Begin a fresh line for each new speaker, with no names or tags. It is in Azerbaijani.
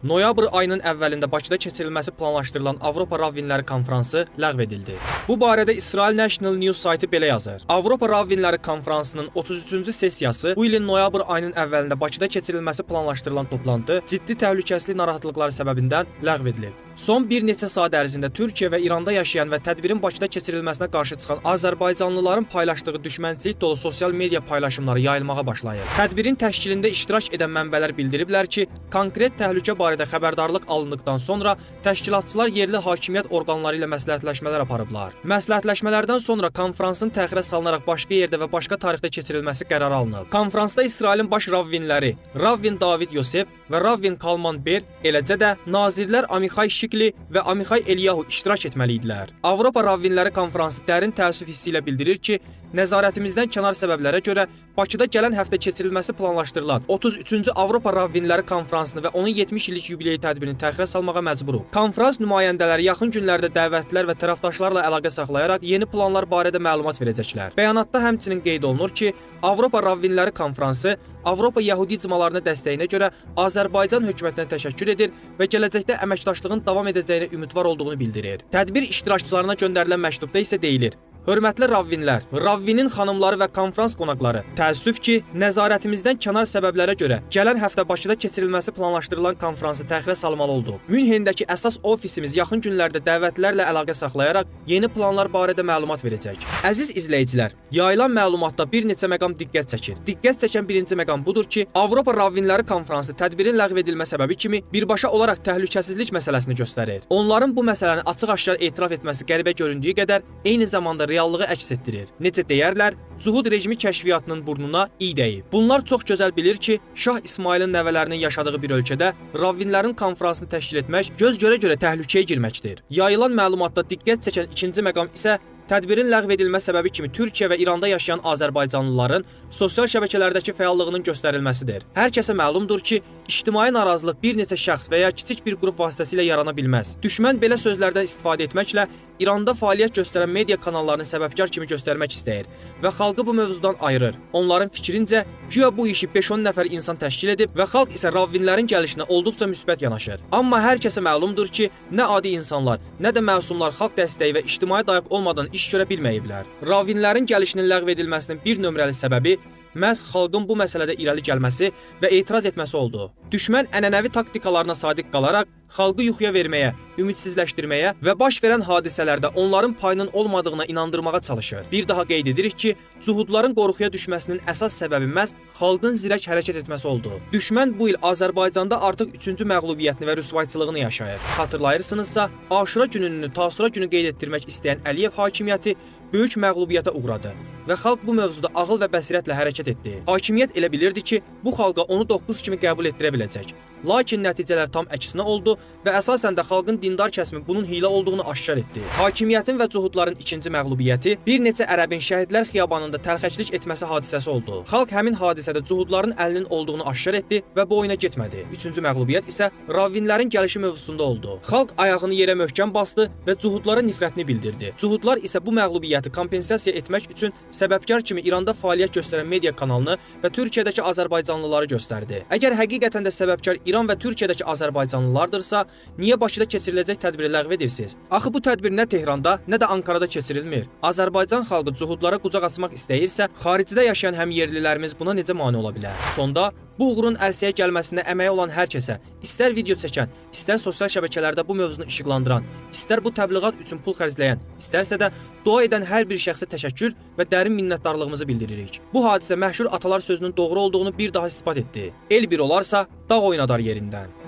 Noyabr ayının əvvəlində Bakıda keçirilməsi planlaşdırılan Avropa Ravvinləri konfransı ləğv edildi. Bu barədə İsrail National News saytı belə yazır. Avropa Ravvinləri konfransının 33-cü sessiyası bu ilin noyabr ayının əvvəlində Bakıda keçirilməsi planlaşdırılan toplantı ciddi təhlükəsizlik narahatlıqları səbəbindən ləğv edilib. Son bir neçə saat ərzində Türkiyə və İranda yaşayan və tədbirin Bakıda keçirilməsinə qarşı çıxan azərbaycanlıların paylaşdığı düşmənçilik dolu sosial media paylaşımları yayılmağa başlayıb. Tədbirin təşkilində iştirak edən mənbələr bildiriblər ki, konkret təhlükə barədə xəbərdarlıq alındıqdan sonra təşkilatçılar yerli hakimiyyət orqanları ilə məsləhətləşmələr aparıblar. Məsləhətləşmələrdən sonra konfransın təxirə salınaraq başqa yerdə və başqa tarixdə keçirilməsi qərarı alınıb. Konfransda İsrailin baş ravvinləri Ravvin David Yosef və Ravvin Kalman Ber, eləcə də nazirlər Amixay Şikli və Amixay Eliyahu iştirak etməli idilər. Avropa Ravvinləri konfransı dərin təəssüf hissi ilə bildirir ki, nəzarətimizdən kənar səbəblərə görə Bakıda gələn həftə keçirilməsi planlaşdırılan 33-cü Avropa Ravvinləri konfransını və onun 70 illik yubileyi tədbirini təxirə salmağa məcburuq. Konfrans nümayəndələri yaxın günlərdə dəvətlilər və tərəfdaşlarla əlaqə saxlayaraq yeni planlar barədə məlumat verəcəklər. Bəyanatda həmçinin qeyd olunur ki, Avropa Ravvinləri konfransı Avropa Yəhudi icmalarına dəstəyinə görə Azərbaycan hökumətinə təşəkkür edir və gələcəkdə əməkdaşlığın davam edəcəyinə ümidvar olduğunu bildirir. Tədbir iştirakçılarına göndərilən məktubda isə deyilir: Hörmətli Ravvinlər, Ravvinin xanımları və konfrans qonaqları, təəssüf ki, nəzarətimizdən kənar səbəblərə görə gələn həftə Bakıda keçirilməsi planlaşdırılan konfransı təxirə salmalı olduq. Münhendəki əsas ofisimiz yaxın günlərdə dəvətlərlə əlaqə saxlayaraq yeni planlar barədə məlumat verəcək. Əziz izləyicilər, yayılan məlumatda bir neçə məqam diqqət çəkir. Diqqət çəkən birinci məqam budur ki, Avropa Ravvinləri konfransı tədbirin ləğv edilmə səbəbi kimi birbaşa olaraq təhlükəsizlik məsələsini göstərir. Onların bu məsələni açıq-aşkar etiraf etməsi qəribə göründüyü qədər eyni zamanda reallığı əks etdirir. Necə deyərlər, Cuhud rejimi kəşfiyyatının burnuna iy dəyib. Bunlar çox gözəl bilir ki, Şah İsmayılın nəvələrinin yaşadığı bir ölkədə Ravvinlərin konfransını təşkil etmək göz görə-görə təhlükəyə girməkdir. Yayılan məlumatda diqqət çəkən ikinci məqam isə tədbirin ləğv edilmə səbəbi kimi Türkiyə və İranda yaşayan azərbaycanlıların sosial şəbəkələrdəki fəallığının göstərilməsidir. Hər kəsə məlumdur ki, ictimai narazılıq bir neçə şəxs və ya kiçik bir qrup vasitəsilə yarana bilməz. Düşmən belə sözlərdən istifadə etməklə İranda fəaliyyət göstərən media kanallarını səbəbkar kimi göstərmək istəyir və xalqı bu mövzudan ayırır. Onların fikrincə, güya bu işi 5-10 nəfər insan təşkil edib və xalq isə ravvinlərin gəlişinə olduqca müsbət yanaşır. Amma hər kəsə məlumdur ki, nə adi insanlar, nə də məsumlar xalq dəstəyi və ictimai dayaq olmadan iş görə bilməyiblər. Ravvinlərin gəlişinin ləğv edilməsinin bir nömrəli səbəbi məhz xalqın bu məsələdə irəli gəlməsi və etiraz etməsi oldu. Düşmən ənənəvi taktikalarına sadiq qalaraq xalqı yuxuya verməyə, ümidsizləşdirməyə və baş verən hadisələrdə onların payının olmadığına inandırmağa çalışır. Bir daha qeyd edirik ki, cuhudların qorxuya düşməsinin əsas səbəbi məhz xalqın zirək hərəkət etməsi oldu. Düşmən bu il Azərbaycanda artıq üçüncü məğlubiyyətini və rüsvayçılığını yaşayır. Xatırlayırsınızsa, Aşura gününü Tasura günü qeyd etdirmək istəyən Əliyev hakimiyyəti böyük məğlubiyyətə uğradı və xalq bu mövzuda ağıl və bəsirətlə hərəkət etdi. Hakimiyyət elə bilirdi ki, bu xalqa onu 9 kimi qəbul etdirə biləcək. Lakin nəticələr tam əksinə oldu və əsasən də xalqın dindar kəsimi bunun hiylə olduğunu aşkar etdi. Hakimiyyətin və cuhudların ikinci məğlubiyyəti bir neçə ərəbin şəhidlər xiyabanında təlxəklik etməsi hadisəsi oldu. Xalq həmin hadisədə cuhudların əlinin olduğunu aşkar etdi və bu oyuna getmədi. Üçüncü məğlubiyyət isə ravvinlərin gəlişi mövzusunda oldu. Xalq ayağını yerə möhkəm basdı və cuhudlara nifrətini bildirdi. Cuhudlar isə bu məğlubiyyəti kompensasiya etmək üçün səbəbkar kimi İranda fəaliyyət göstərən media kanalını və Türkiyədəki azərbaycanlıları göstərdi. Əgər həqiqətən də səbəbkar İran və Türkiyədəki azərbaycanlılardırsa, niyə Bakıda keçiriləcək tədbiri ləğv edirsiniz? Axı bu tədbir nə Tehranda, nə də Ankarada keçirilmir. Azərbaycan xalqı cuhudlara qucaq açmaq istəyirsə, xaricdə yaşayan həmyerlilərimiz buna necə mane ola bilər? Sonda bu uğurun ərsəyə gəlməsinə əməyi olan hər kəsə, istər video çəkən, istər sosial şəbəkələrdə bu mövzunu işıqlandıran, istər bu təbliğat üçün pul xərcləyən, istərsə də dua edən hər bir şəxsə təşəkkür və dərin minnətdarlığımızı bildiririk. Bu hadisə məşhur atalar sözünün doğru olduğunu bir daha isbat etdi. El bir olarsa, dağ oynadar yerindən.